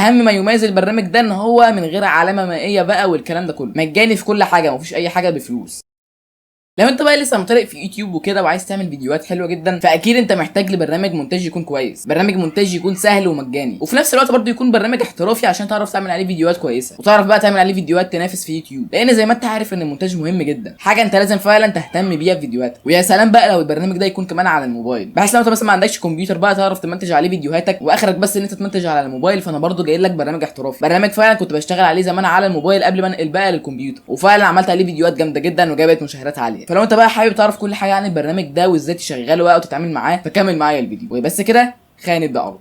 اهم ما يميز البرنامج ده ان هو من غير علامة مائية بقى والكلام ده كله، مجاني في كل حاجة، مفيش اي حاجة بفلوس. لو انت بقى لسه مبتدئ في يوتيوب وكده وعايز تعمل فيديوهات حلوة جدا، فاكيد انت محتاج لبرنامج مونتاج يكون كويس، برنامج مونتاج يكون سهل ومجاني، وفي نفس الوقت برضه يكون برنامج احترافي عشان تعرف تعمل عليه فيديوهات كويسة، وتعرف بقى تعمل عليه فيديوهات تنافس في يوتيوب، لان زي ما انت عارف ان المونتاج مهم جدا، حاجة انت لازم فعلا تهتم بيها في فيديوهاتك. ويا سلام بقى لو البرنامج ده يكون كمان على الموبايل، بحيث لو انت مثلا ما عندكش كمبيوتر بقى تعرف تمنتج عليه فيديوهاتك، واخرك بس ان انت تمنتج على الموبايل. فانا برضه جاي لك برنامج احترافي، برنامج فعلا كنت بشتغل عليه زمان على الموبايل قبل ما انقل بقى للكمبيوتر، وفعلا عملت عليه فيديوهات جامدة جدا وجابت مشاهدات عالية. فلو انت بقى حابب تعرف كل حاجة عن البرنامج ده وازاي تشغله بقى وتتعامل معاه، فكمل معايا الفيديو. وبس كده خلينا نبدا على طول.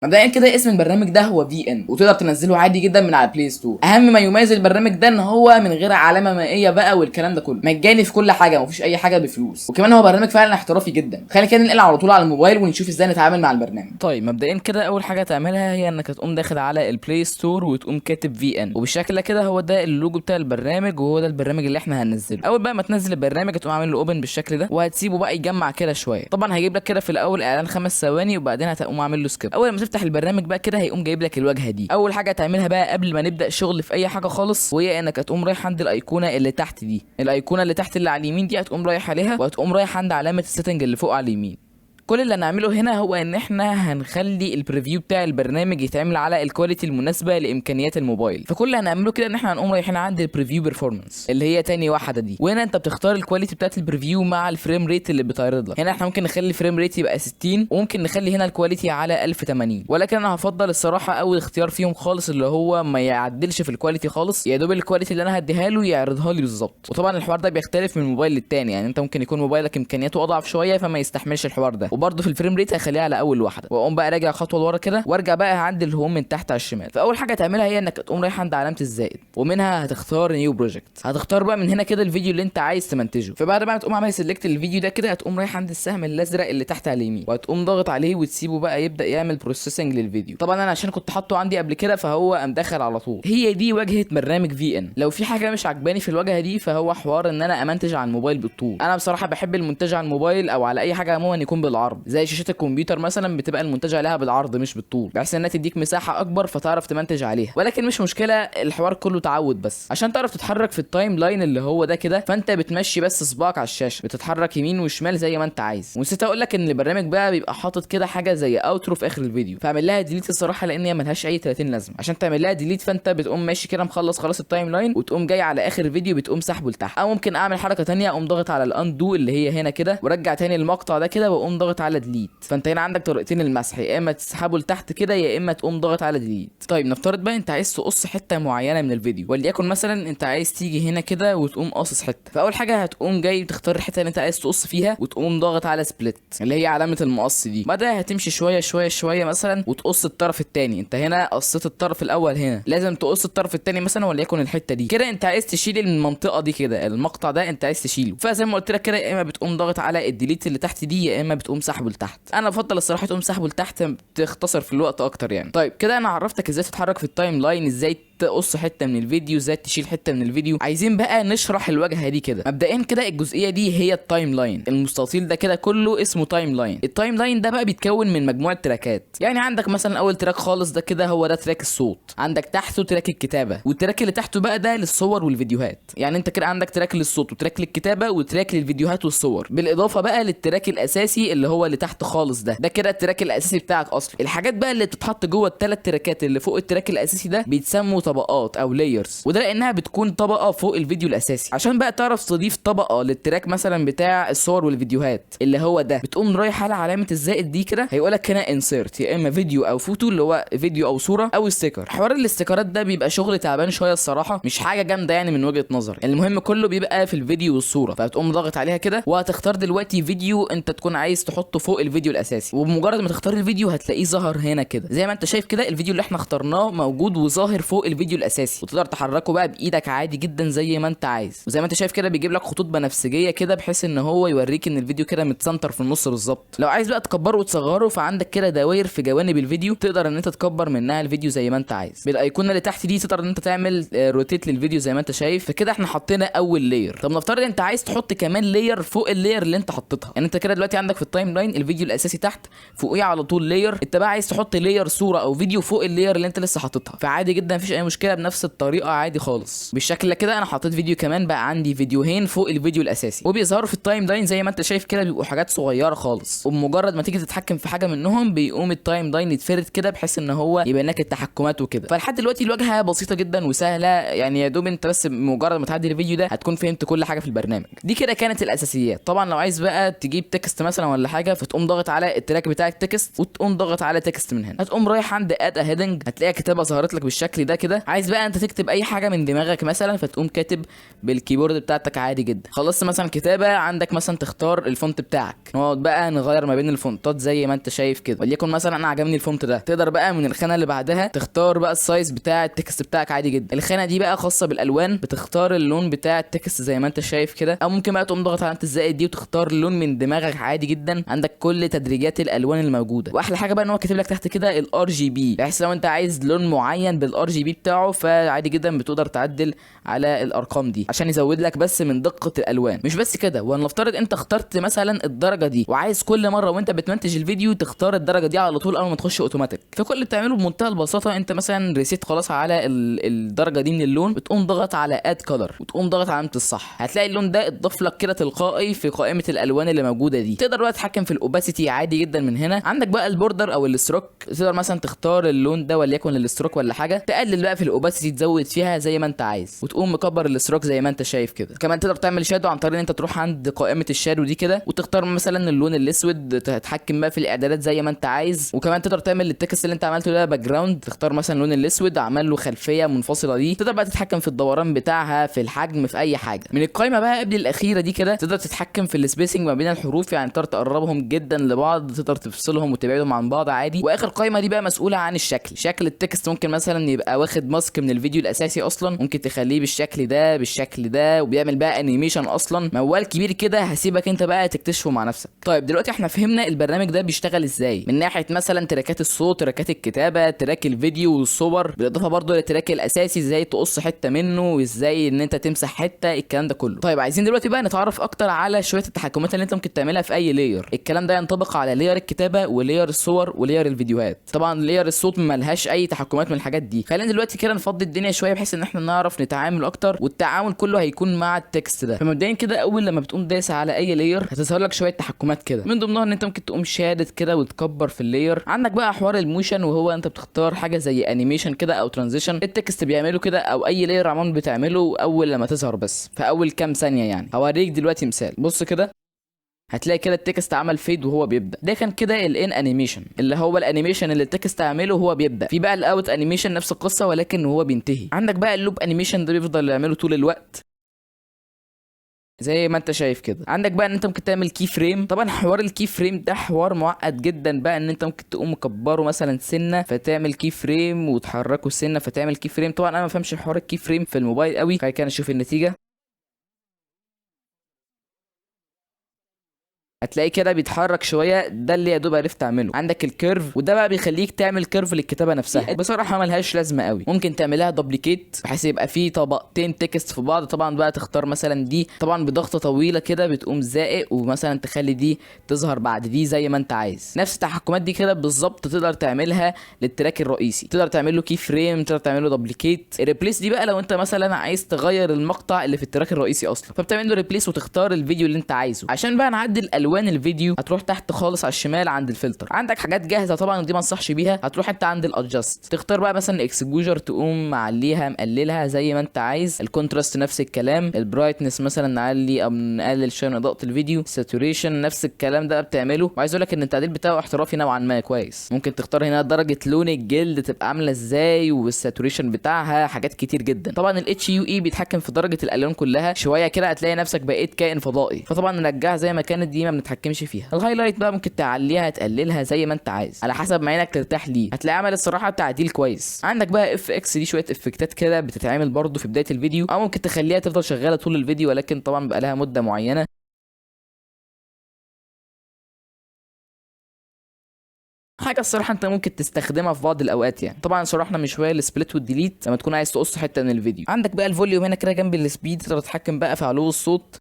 مبدئيا كده اسم البرنامج ده هو VN، وتقدر تنزله عادي جدا من على Play Store. اهم ما يميز البرنامج ده ان هو من غير علامة مائية بقى والكلام ده كله، مجاني في كل حاجة، مفيش اي حاجة بفلوس، وكمان هو برنامج فعلا احترافي جدا. خلينا كده ننقل على طول على الموبايل ونشوف ازاي نتعامل مع البرنامج. طيب مبدئيا كده اول حاجة تعملها هي انك تقوم داخل على ال Play Store وتقوم كاتب VN، وبالشكل كده هو ده اللوجو بتاع البرنامج، وهو ده البرنامج اللي احنا هننزله. اول بقى ما تنزل البرنامج هتقوم عامل له open بالشكل ده، وهتسيبه بقى يجمع كده شوية. طبعا هيجيب لك كده في الاول اعلان 5 ثواني، وبعدين هتقوم عامل له skip. اول ما تفتح البرنامج بقى كده هيقوم جايب لك الواجهة دي. اول حاجة تعملها بقى قبل ما نبدا شغل في اي حاجة خالص، وهي انك هتقوم رايح عند الايقونه اللي تحت دي، الايقونه اللي تحت اللي على اليمين دي، هتقوم رايح عليها، وهتقوم رايح عند علامة ال setting اللي فوق على اليمين. كل اللي هنعمله هنا هو ان احنا هنخلي ال preview بتاع البرنامج يتعمل على ال quality المناسبة لامكانيات الموبايل. فكل اللي هنعمله كده ان احنا هنقوم رايحين عند ال preview performance اللي هي تاني واحدة دي، وهنا انت بتختار ال quality بتاعت ال preview مع ال frame rate اللي بتعرض لك. هنا احنا ممكن نخلي ال frame rate يبقى 60، وممكن نخلي هنا ال quality على 1080، ولكن انا هفضل الصراحة اول اختيار فيهم خالص اللي هو ما يعدلش في ال quality خالص، يا دوب ال quality اللي انا هديها له يعرضها لي بالظبط. وطبعا الحوار ده بيختلف من موبايل للتاني، يعني انت ممكن يكون موبايلك امكانياته اضعف شوية فما يستحملش الحوار ده. وبرده في ال frame rate هخليها على اول واحدة، واقوم بقى راجع خطوة لورا كده، وارجع بقى عند ال home من تحت على الشمال. فاول حاجة تعملها هي انك تقوم رايح عند علامة الزائد، ومنها هتختار new project. هتختار بقى من هنا كده الفيديو اللي انت عايز تمنتجه. فبعد بقى ما تقوم عامل select الفيديو ده كده، هتقوم رايح عند السهم الازرق اللي تحت على اليمين، وهتقوم ضاغط عليه وتسيبه بقى يبدا يعمل processing للفيديو. طبعا انا عشان كنت حاطه عندي قبل كده فهو قام داخل على طول. هي دي واجهه برنامج VN. لو في حاجة مش عجباني في الواجهة دي فهو حوار ان انا امنتج على الموبايل بالطول. انا بصراحة بحب المونتاج على الموبايل او على اي حاجة عموما يكون بالعرض، زي شاشات الكمبيوتر مثلا بتبقى المونتاج عليها بالعرض مش بالطول، بحيث انها تديك مساحة اكبر فتعرف تمنتج عليها. ولكن مش مشكلة، الحوار كله تعود بس. عشان تعرف تتحرك في ال timeline اللي هو ده كده، فانت بتمشي بس صباعك على الشاشة، بتتحرك يمين وشمال زي ما انت عايز. ونسيت اقول لك ان البرنامج بقى بيبقى حاطط كده حاجة زي outro في اخر الفيديو، فاعمل لها delete الصراحة لان هي ملهاش اي 30 لازمه. عشان تعمل لها delete فانت بتقوم ماشي كده مخلص خلاص ال timeline، وتقوم جاي على اخر الفيديو بتقوم سحبه لتحت. او ممكن اعمل حركة ثانية، اقوم ضاغط على ال undo اللي هي هنا كده، وارجع تاني المقطع ده كده، واقوم ضاغط على delete. فانت هنا عندك طريقتين للمسح، يا اما تسحبه لتحت كده، يا اما تقوم ضاغط على delete. طيب نفترض بقى انت عايز تقص حتة معينة من الفيديو، وليكن مثلا انت عايز تيجي هنا كده وتقوم قاصص حتة. فاول حاجة هتقوم جاي تختار الحتة اللي انت عايز تقص فيها، وتقوم ضاغط على split اللي هي علامة المقص دي. بعدها هتمشي شوية شوية شوية مثلا وتقص الطرف الثاني. انت هنا قصيت الطرف الاول، هنا لازم تقص الطرف الثاني مثلا، وليكن الحتة دي كده. انت عايز تشيل المنطقة دي كده، المقطع ده انت عايز تشيله. فزي ما قلت لك كده، يا اما بتقوم ضاغط على ال delete اللي تحت دي، يا اما بتقوم سحبه لتحت. انا بفضل الصراحة تقوم سحبه لتحت، تختصر في الوقت اكتر يعني. طيب كده انا عرفتك ازاي تتحرك في ال timeline، ازاي تقص حتة من الفيديو، ازاي تشيل حتة من الفيديو. عايزين بقى نشرح الواجهة دي كده. مبدئيا كده الجزئية دي هي ال timeline، المستطيل ده كده كله اسمه timeline. ال timeline ده بقى بيتكون من مجموعة تراكات. يعني عندك مثلا اول track خالص ده كده هو ده track الصوت، عندك تحته track الكتابة، وال track اللي تحته بقى ده للصور والفيديوهات. يعني انت كده عندك track للصوت و track للكتابة و track للفيديوهات والصور، بالاضافة بقى لل track الاساسي اللي هو اللي تحت خالص ده، ده كده ال track الاساسي بتاعك اصلا. الحاجات بقى اللي بتتحط جوه الثلاث تراكات اللي فوق ال track الاساسي ده بيتسموا طبقات او layers، وده لانها بتكون طبقه فوق الفيديو الاساسي. عشان بقى تعرف تضيف طبقه لل track مثلا بتاع الصور والفيديوهات اللي هو ده، بتقوم رايح على علامة الزائد دي كده، هيقولك هنا insert، يا اما فيديو او فوتو اللي هو فيديو او صوره او sticker. حوار الاستيكرات ده بيبقى شغل تعبان شوية الصراحة، مش حاجة جامدة يعني من وجهه نظري. المهم كله بيبقى في الفيديو والصورة، فهتقوم ضاغط عليها كده، وهتختار دلوقتي فيديو انت تكون عايز تحطه فوق الفيديو الاساسي. وبمجرد ما تختار الفيديو هتلاقيه ظهر هنا كده زي ما انت شايف كده، الفيديو اللي احنا اخترناه موجود وظاهر فوق الفيديو الفيديو الاساسي، وتقدر تحركه بقى بايدك عادي جدا زي ما انت عايز. وزي ما انت شايف كده بيجيب لك خطوط بنفسجيه كده بحيث ان هو يوريك ان الفيديو كده متسنتر في النص بالظبط. لو عايز بقى تكبره وتصغره فعندك كده دوائر في جوانب الفيديو تقدر ان انت تكبر منها الفيديو زي ما انت عايز. بالايقونه اللي تحت دي تقدر ان انت تعمل rotate للفيديو زي ما انت شايف. فكده احنا حطينا اول layer. طب نفترض انت عايز تحط كمان layer فوق ال layer اللي انت حطيتها، يعني انت كده دلوقتي عندك في ال timeline الفيديو الاساسي تحت فوقيه على طول layer، انت بقى عايز تحط layer صوره او فيديو فوق ال layer اللي انت لسه حاططها، فعادي جدا مفيش اي مشكله، بنفس الطريقة عادي خالص. بالشكل ده كده انا حطيت فيديو كمان، بقى عندي فيديوهين فوق الفيديو الاساسي، وبيظهروا في ال timeline زي ما انت شايف كده، بيبقوا حاجات صغيرة خالص، وبمجرد ما تيجي تتحكم في حاجة منهم بيقوم ال timeline يتفرد كده بحيث ان هو يبين لك التحكمات وكده. فلحد دلوقتي الواجهة بسيطة جدا وسهله، يعني يا دوب انت بس مجرد ما تعدي الفيديو ده هتكون فهمت كل حاجة في البرنامج. دي كده كانت الاساسيات. طبعا لو عايز بقى تجيب text مثلا ولا حاجة، فتقوم ضاغط على ال track بتاع ال text وتقوم ضاغط على text من هنا، هتقوم رايح عند add a heading، هتلاقي كتابه ظهرت لك بالشكل ده كده. عايز بقى انت تكتب اي حاجة من دماغك مثلا، فتقوم كاتب بال keyboard بتاعتك عادي جدا. خلصت مثلا كتابه، عندك مثلا تختار ال font بتاعك، نقعد بقى نغير ما بين الفونتات زي ما انت شايف كده. وليكن مثلا انا عجبني ال font ده، تقدر بقى من الخانة اللي بعدها تختار بقى ال size بتاع ال text بتاعك عادي جدا. الخانة دي بقى خاصة بالالوان، بتختار اللون بتاع ال text زي ما انت شايف كده، او ممكن بقى تقوم ضاغط على الزائد دي وتختار لون من دماغك عادي جدا. عندك كل تدريجات الالوان الموجودة. واحلى حاجة بقى ان هو كاتب لك تحت كده ال RGB، بحيث لو انت عايز لون معين بال RGB بتاعه فعادي جدا بتقدر تعدل على الارقام دي عشان يزود لك بس من دقه الالوان. مش بس كده، ولنفترض انت اخترت مثلا الدرجة دي وعايز كل مرة وانت بتمنتج الفيديو تختار الدرجة دي على طول اول ما تخش اوتوماتيك، فكل اللي بتعمله بمنتهى البساطة انت مثلا رسيت خلاص على الدرجة دي من اللون، بتقوم ضغط على add color وتقوم ضغط على علامة الصح، هتلاقي اللون ده اتضاف لك كده تلقائي في قائمة الالوان اللي موجودة دي. تقدر بقى تتحكم في ال opacity عادي جدا من هنا. عندك بقى ال border او ال stroke، تقدر مثلا تختار اللون ده وليكن ال stroke ولا حاجة، تقلل بقى في ال opacity تزود فيها زي ما انت عايز، وتقوم مكبر ال stroke زي ما انت شايف كده. كمان تقدر تعمل shadow عن طريق ان انت تروح عند قائمة ال shadow دي كده وتختار مثلا اللون الاسود، تتحكم بقى في الاعدادات زي ما انت عايز. وكمان تقدر تعمل لل text اللي انت عملته ده background، تختار مثلا اللون الاسود عمل له خلفية منفصلة دي، تقدر بقى تتحكم في الدوران بتاعها في الحجم في اي حاجة. من القائمة بقى قبل الاخيرة دي كده تقدر تتحكم في ال spacing ما بين الحروف، يعني تقدر تقربهم جدا لبعض، تقدر تفصلهم وتبعدهم عن بعض عادي. واخر قائمة دي بقى مسؤولة عن الشكل، شكل ال text ممكن مثلا يبقى واخد mask من الفيديو الاساسي اصلا، ممكن تخليه بالشكل ده بالشكل ده، وبيعمل بقى animation اصلا، موال كبير كده هسيبك انت بقى تكتشفه مع نفسك. طيب دلوقتي احنا فهمنا البرنامج ده بيشتغل ازاي من ناحية مثلا تراكات الصوت، تراكات الكتابة، track الفيديو والصور، بالاضافة برضو لل track الاساسي ازاي تقص حتة منه وازاي ان انت تمسح حتة، الكلام ده كله. طيب عايزين دلوقتي بقى نتعرف اكتر على شوية التحكمات اللي انت ممكن تعملها في اي layer. الكلام ده ينطبق على layer الكتابة و layer الصور و layer الفيديوهات. طبعا layer الصوت ملهاش اي تحكمات من الحاجات دي. خلينا دلوقتي كده نفضي الدنيا شوية بحيث ان احنا نعرف نتعامل اكتر، والتعامل كله هيكون مع ال text ده. فمبدئيا كده اول لما بتقوم دايس على اي layer هتظهر لك شوية تحكمات كده، من ضمنها ان انت ممكن تقوم شادد كده وتكبر في ال layer. عندك بقى حوار ال motion، وهو انت بتختار حاجة زي animation كده او transition ال text بيعمله كده، او اي layer عموما بتعمله اول لما تظهر بس في اول كام ثانية. يعني هوريك دلوقتي مثال، بص كده هتلاقي كده ال text عمل fade وهو بيبدا. ده كان كده ال in animation اللي هو ال animation اللي ال text عامله وهو بيبدا. في بقى ال out animation نفس القصة ولكن وهو بينتهي. عندك بقى ال loop animation ده بيفضل يعمله طول الوقت زي ما انت شايف كده. عندك بقى ان انت ممكن تعمل key frame. طبعا حوار ال key frame ده حوار معقد جدا بقى، ان انت ممكن تقوم مكبره مثلا سنة فتعمل key frame، وتحركه سنة فتعمل key frame. طبعا انا ما بفهمش حوار ال key frame في الموبايل قوي، خلينا كده نشوف النتيجة. هتلاقي كده بيتحرك شوية، ده اللي يا دوب عرفت اعمله. عندك ال curve، وده بقى بيخليك تعمل curve للكتابة نفسها، بصراحة ملهاش لازمه قوي. ممكن تعملها duplicate بحيث يبقى فيه طبقتين text في بعض. طبعا بقى تختار مثلا دي، طبعا بضغطه طويلة كده بتقوم زائق، ومثلا تخلي دي تظهر بعد دي زي ما انت عايز. نفس التحكمات دي كده بالظبط تقدر تعملها لل track الرئيسي، تقدر تعمل له key frame، تقدر تعمل له duplicate. ال replace دي بقى لو انت مثلا عايز تغير المقطع اللي في ال track الرئيسي اصلا، فبتعمل له replace وتختار الفيديو اللي انت عايزه. عشان بقى نعدل الوان الفيديو هتروح تحت خالص على الشمال عند الفلتر، عندك حاجات جاهزة طبعا ودي ما انصحش بيها. هتروح انت عند ال adjust، تختار بقى مثلا exposure تقوم معليها مقللها زي ما انت عايز. ال contrast نفس الكلام، ال brightness مثلا نعلي او نقلل شوية من اضاءه الفيديو، saturation نفس الكلام ده بتعمله. وعايز اقول لك ان التعديل بتاعه احترافي نوعا ما كويس. ممكن تختار هنا درجه لون الجلد تبقى عامله ازاي وال saturation بتاعها، حاجات كتير جدا. طبعا ال HUE بيتحكم في درجه الالوان كلها. شوية كده هتلاقي نفسك بقيت كائن فضائي. فطبعا نرجعها زي ما كانت، دي ما نتحكمش فيها. ال highlight بقى ممكن تعليها تقللها زي ما انت عايز على حسب ما عينك ترتاح ليه، هتلاقي عمل الصراحة تعديل كويس. عندك بقى FX، دي شوية effectات كده بتتعمل برده في بداية الفيديو، او ممكن تخليها تفضل شغالة طول الفيديو، ولكن طبعا بقى لها مده معينه. حاجة الصراحة انت ممكن تستخدمها في بعض الاوقات يعني. طبعا شرحنا من شوية ال split وال delete لما تكون عايز تقص حتة من الفيديو. عندك بقى ال volume هنا كده جنب ال speed، تقدر تتحكم بقى في علو الصوت،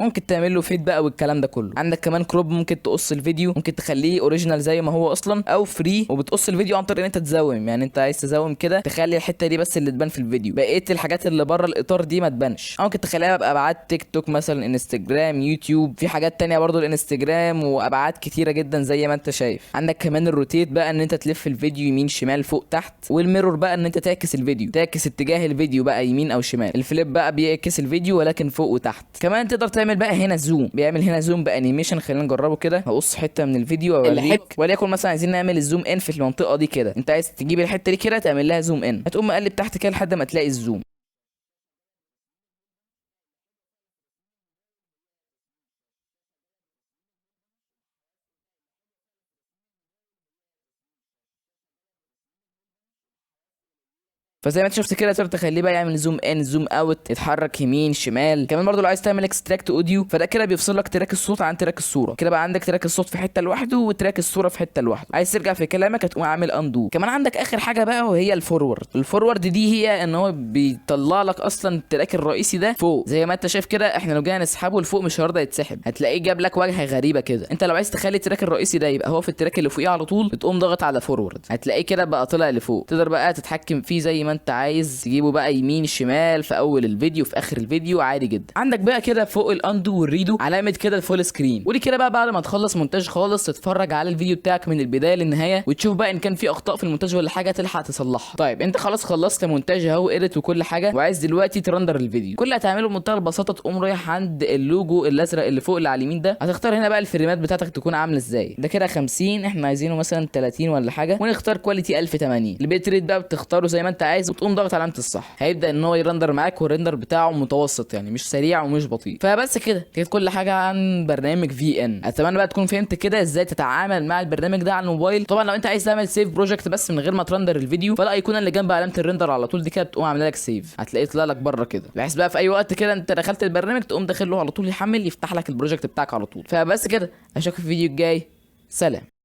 ممكن تعمل له fade بقى والكلام ده كله. عندك كمان crop، ممكن تقص الفيديو، ممكن تخليه original زي ما هو اصلا او free، وبتقص الفيديو عن طريق ان انت ت zoom، يعني انت عايز ت zoom كده تخلي الحتة دي بس اللي تبان في الفيديو، بقية الحاجات اللي بره الاطار دي ما تبانش. او ممكن تخليها بابعاد تيك توك مثلا، انستجرام، يوتيوب، في حاجات تانية برضو الانستجرام، وابعاد كتيرة جدا زي ما انت شايف. عندك كمان ال rotate بقى ان انت تلف الفيديو يمين شمال فوق تحت، وال mirror بقى ان انت تعكس الفيديو، تعكس اتجاه الفيديو بقى يمين او شمال. ال flip بقى بيعكس الفيديو ولكن فوق وتحت. كمان تقدر تعمل بقى هنا zoom، بيعمل هنا zoom ب animation، خلينا نجربه كده. هقص حتة من الفيديو واوريك، وليكن مثلا عايزين نعمل ال zoom in في المنطقة دي كده، انت عايز تجيب الحتة دي كده تعمل لها zoom in، هتقوم مقلب تحت كده لحد ما تلاقي ال zoom. فزي ما انت شفت كده تقدر تخليه بقى يعمل zoom in zoom out، يتحرك يمين شمال. كمان برضو لو عايز تعمل extract audio، فده كده بيفصل لك track الصوت عن track الصوره، كده بقى عندك track الصوت في حتة لوحده و track الصورة في حتة لوحده. عايز ترجع في كلامك هتقوم عامل undo. كمان عندك اخر حاجة بقى وهي ال forward. ال forward دي هي ان هو بيطلع لك اصلا ال track الرئيسي ده فوق زي ما انت شايف كده. احنا لو جينا نسحبه لفوق مش هيرضى يتسحب، هتلاقيه جاب لك واجهه غريبة كده. انت لو عايز تخلي ال track الرئيسي ده يبقى هو في ال track اللي فوقيه على طول، بتقوم ضاغط على forward، هتلاقيه كده بقى طلع لفوق. تقدر بقى تتحكم فيه زي ما انت عايز، تجيبه بقى يمين شمال في اول الفيديو في اخر الفيديو عادي جدا. عندك بقى كده فوق ال undo وال redo علامة كده ال full screen، ودي كده بقى بعد ما تخلص مونتاج خالص تتفرج على الفيديو بتاعك من البداية للنهاية، وتشوف بقى ان كان في اخطاء في المونتاج ولا حاجة تلحق تصلحها. طيب انت خلاص خلصت مونتاج اهو، edit وكل حاجة، وعايز دلوقتي ت render الفيديو. كل اللي هتعمله بمنتهى البساطة تقوم رايح عند اللوجو الازرق اللي فوق اللي على اليمين ده، هتختار هنا بقى ال frameات بتاعتك تكون عامله ازاي. ده كده 50، احنا عايزينه مثلا 30 ولا حاجة، ونختار quality 1080. ال bit rate بقى بتختاره زي ما انت عايز، وتقوم ضاغط علامة الصح، هيبدا ان هو ي render معاك، وال render بتاعه متوسط يعني مش سريع ومش بطيء. فبس كده كانت كل حاجة عن برنامج VN. اتمنى بقى تكون فهمت كده ازاي تتعامل مع البرنامج ده على الموبايل. طبعا لو انت عايز تعمل save project بس من غير ما ت render الفيديو، فالايقونه اللي جنب علامة ال render على طول دي كده بتقوم عامله لك save، هتلاقيه طلع لك بره كده، بحيث بقى في اي وقت كده انت دخلت البرنامج تقوم داخل له على طول يحمل، يفتح لك ال project بتاعك على طول. فبس كده، اشوفك في الفيديو الجاي، سلام.